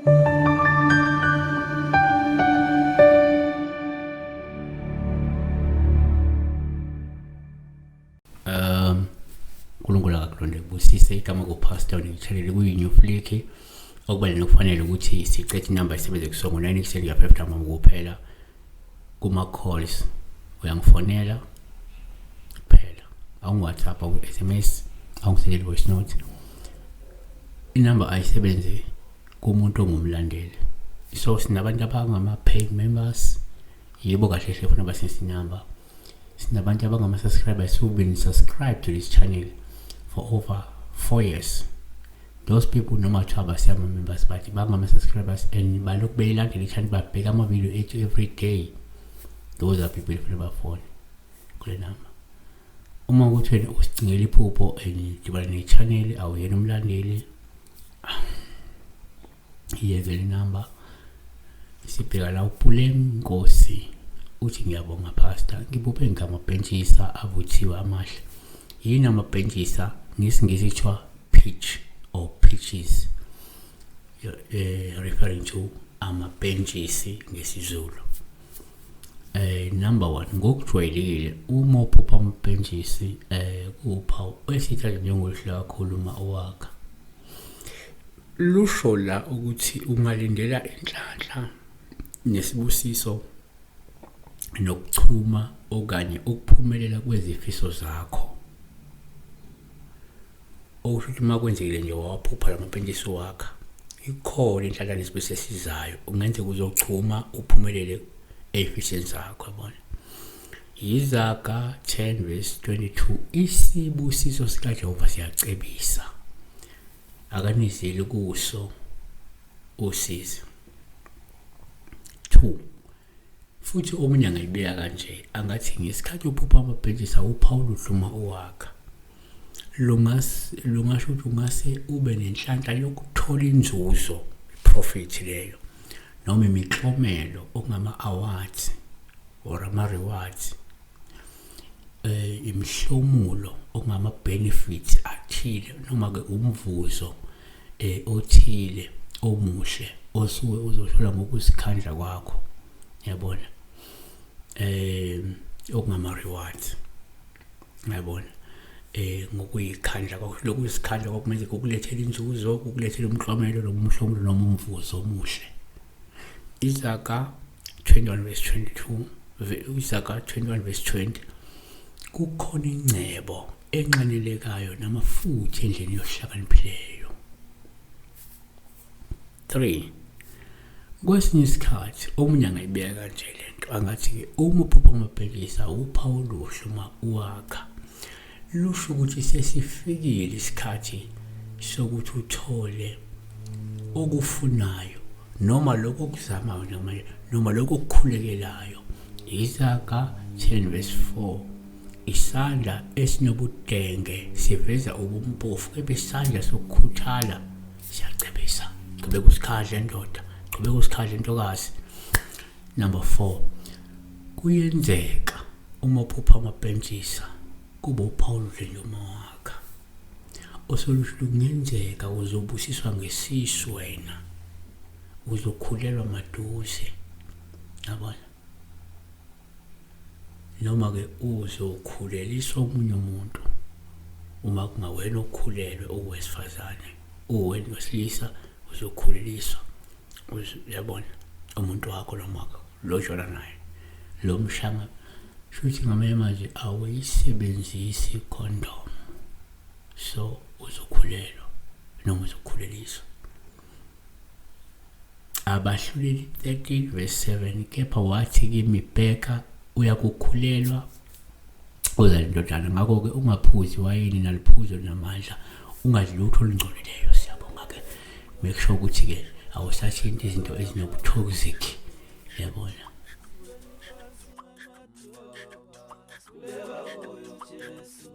uNkulunkulu akakulonde kubusise. Igama kuPastor ngitshelele kuyi-New Flick. Okubalulekile kufanele ukuthi sicethe inamba isebenze kusongo 9 ekuseni kuya 5 ntambama kuphela. Kuma-calls uyangifonela kuphela, awungu-WhatsApp, awu-SMS, awungisendeli voice note. Inamba ayisebenzi kumuntu ongumlandeli. So sinabantu abangama-paid members, yibo kahle hle funa basese inamba. Sinabantu abangama-subscribers who've been subscribed to this channel for over 4 years. Those people noma kuthiwa abasiyama-members but bangama-subscribers and balokhu beyilandela i-channel, babheka ama-video ethu every day. Those are people efuna bafone kule namba. Uma ukuthi wena usicingela iphupho and dibana ne-channel, awuyena umlandeli, iyeke le namba. Sibheka la uPuleng Nkosi uthi, "Ngiyabonga pastor, ngiphuphe ngamabhentshisa avuthiwe amahle." Yini amabhentshisa? NgesiNgisi kuthiwa peach or peaches, referring to amabhentshisi ngesiZulu. Number 1, ngokujwayelekile uma uphupha amabhentshisi kuwuphawu esithatha njengoluhle kakhulu uma owakha. Lusho la ukuthi ungalindela inhlanhla nesibusiso nokuchuma okanye ukuphumelela kwezifiso zakho. Okusho ukuthi uma kwenzekile nje wawaphupha lamabhentshisi wakha, ikhona inhlanhla nesibusiso esizayo, kungenzeka uzochuma uphumelele ey'fisweni zakho, yabona. Izaga 10 verse 22, isibusiso sikaJehova siyacebisa, akanizeli kuso usizi. 2, futhi omunye angayibeka kanje, angathi ngesikhathi uphupha amabhentshisi awuphawu oluhle uma uwakha, lungasho ukuthi ungase ube nenhlanhla yokuthola inzuzo, profit leyo, noma imiklomelo okungama-awards or ama-rewards, imihlomulo okungama-benefits athile, noma-ke umvuzo othile omuhle osuke uzothola ngokuzikhandla kwakho, yabona, okungama-rewards, yabona, ngokuyikhandla kwakho. Lokuzikhandla kwakumele kukulethela inzuzo, kukulethela umklomelo noma umhlomulo noma umvuzo omuhle. Izaga 21 verse 22, Izaga 21 verse 20, kukhona ingcebo enxanelekayo namafutha endlini yohlakaniphileyo. 3, kwesinye isikhathi omunye angayibeka kanje lento, angathi-ke uma uphupha amabhekisa uphawu oluhle uma uwakha, lusho ukuthi sesifikile isikhathi sokuthi uthole okufunayo noma lokho okuzamayo noma lokho okukhulekelayo. Izaga 10 verse 4, isandla esinobudenge siveza ubumpofu, kepha isandla sokukhuthala siyacebisa. Qhubeka usikhadle ndoda, qhubeka usikhadle ntokazi. Number 4, kuyenzeka uma uphupha amabhentshisa kuba uphawu oluhle nje uma wakha, oselusho kungenzeka uzobusiswa ngesisu, wena uzokhulelwa maduze, yabona, noma-ke uzokhuleliswa omunye umuntu uma kungawena okhulelwe owesifazane, uwena wesilisa uzokhuleliswa, uyabona, umuntu wakho noma lo jola naye lo mshanga. Shuthi ngamanye amazwi awuyisebenzisi condom, so uzokhulelwa noma uzokhuleliswa. Abahluleli 13 verse 7, kepha wathi kimi, bheka, uyakukhulelwa uzale indodana, ngakho-ke ungaphuzi wayini naliphuzo namandla, ungadli lutho olungcolileyo. Siyabonga-ke. Make sure ukuthi-ke awusathinti izinto ezinobu-toxic, yabona. Sikhuleka kuyo Jesu.